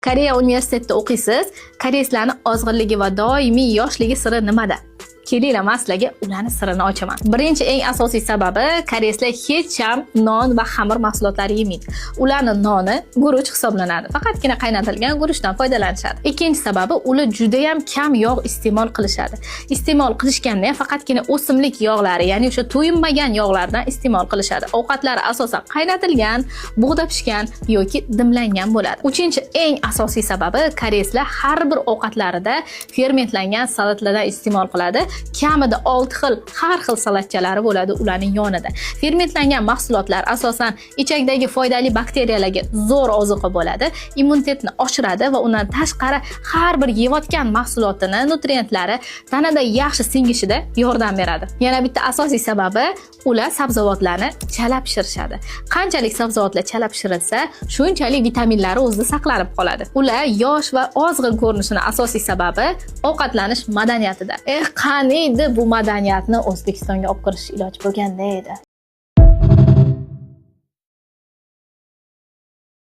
Koreya universitetida o'qiysiz, koreyslarni ozg'inligi va doimiy yoshligi siri nimada? Kelinglar, man sizlarga ularni sirini ochaman. Birinchi, eng asosiy sababi: koreyslar hech ham non va xamir mahsulotlari yemaydi. Ularni noni guruch hisoblanadi. Faqatgina qaynatilgan guruchdan foydalanishadi. Ikkinchi sababi: ular juda ham kam yog' iste'mol qilishadi. Iste'mol qilishganda ham faqatgina o'simlik yog'lari, ya'ni o'sha to'yinmagan yog'lardan iste'mol qilishadi. Ovqatlari asosan qaynatilgan, bug'da pishgan yoki dimlangan bo'ladi. Uchinchi, eng asosiy sababi: koreyslar har bir ovqatlarida fermentlangan salatlardan iste'mol qiladi. Kamida 6 xil har xil salatchalari bo'ladi ularning yonida. Fermentlangan mahsulotlar asosan ichakdagi foydali bakteriyalarga zo'r ozuqa bo'ladi, immunitetni oshiradi va undan tashqari har bir yeyotgan mahsulotini nutrientlari tanada yaxshi singishida yordam beradi. Yana bitta asosiy sababi: ular sabzavotlarni chala pishirishadi. Qanchalik sabzavotlar chala pishirilsa, shunchalik vitaminlari o'zida saqlanib qoladi. Ular yosh va ozg'in ko'rinishini asosiy sababi ovqatlanish madaniyatida. Eh, qaniydi bu madaniyatni O'zbekistonga olib kirish iloji bo'lganda edi.